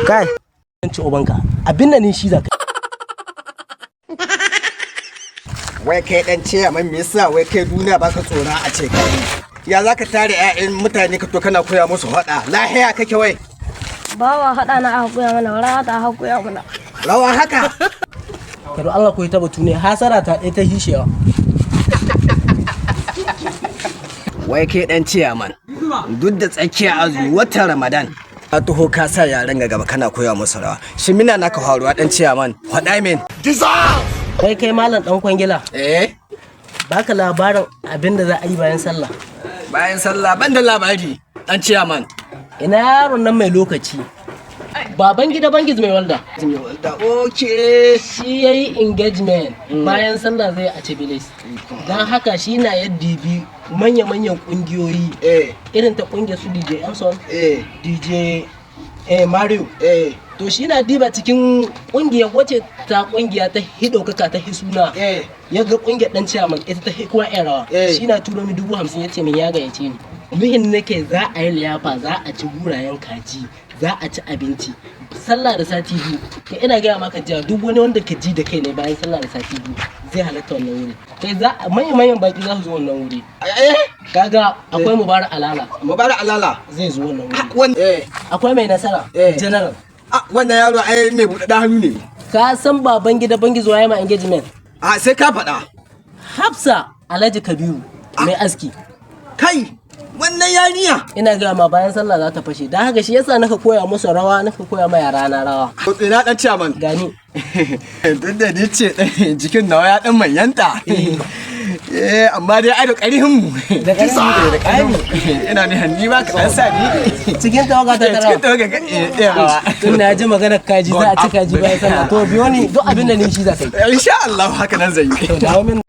Kai. Ci ubanka, abin da ni shi za ka. Wai kai dan ciyaman, me yasa wai kai duniya baka tsora a ce kai? Ya zaka tare 'ya'yan mutane ka to kana koya musu faɗa? Lahiya kake wai? Bawa haɗa na aka koya mana, rawa ta aka koya mana. Rawa haka? Karo Allah koyi ta batu ne, hasara ta ɗaya ta hishewa. Wai kai dan ciyaman, duk da tsakiya azumi watan Ramadan ka taho ka sa yaran ga gaba kana koya musu rawa. Shi mina naka faruwa, dan ciyaman? Faɗa min. Kai kai malam dan kwangila. Eh. Baka labarin abin da za a yi bayan sallah? Bayan sallah ban da labari, dan ciyaman. Ina yaron nan mai lokaci, baban gida Bangiz mai walda. Okay. Shi yayi engagement, bayan sallah zai a Cibilis. Don haka shi na yadda bi manya-manyan kungiyoyi irin ta kungiyar su DJ Emson, DJ Mario. To shi na diba cikin kungiyar wace ta kungiya ta hidaukaka ta hisuna, ya ga kungiyar dan ciyaman ita ta kowa yan rawa. Shi na turo mi 50,000, ya ce min ya gayyace ni. Nuhin nake za a yi liyafa, za a ci gurayen kaji, za a ci abinci. Sallah da sati 2 kai, ina gaya maka jiya, duk wani wanda ka ji da kai ne, bayan sallah da sati 2 zai halatta wannan wuri. Kai, za manyan manyan baki za su zo wannan wuri. Kaga akwai Mubarak Alala. Mubarak Alala. Zai zo wannan wuri. Wannan Akwai mai nasara general. Ah, wannan yaro ai mai buɗaɗɗen hannu ne. Ka san baban gida Bangizo ya ma engagement? A, sai ka faɗa. Hafsa Alhaji Kabiru mai aski. Kai, wannan yarinya. Ina gaya ma, bayan sallah za ta fashe. Don haka shi yasa naka koya musu rawa, naka koya ma yara na rawa. Ina dan ciyaman? Gani. Duk da ni ce jikin nawa ya dan manyanta. Eh, amma dai ai da ƙarhin mu. Da ƙarhin mu. Da ƙarhin mu. Ina ni hanni ba ka dan sa ni. Cikin tawaga ta Cikin tara. tawaga ga rawa. Tun na ji maganar kaji, za a ci kaji bayan sallah. To biyo ni, duk abin da ni shi za ka yi. Insha Allah haka nan zai yi. To dawo min.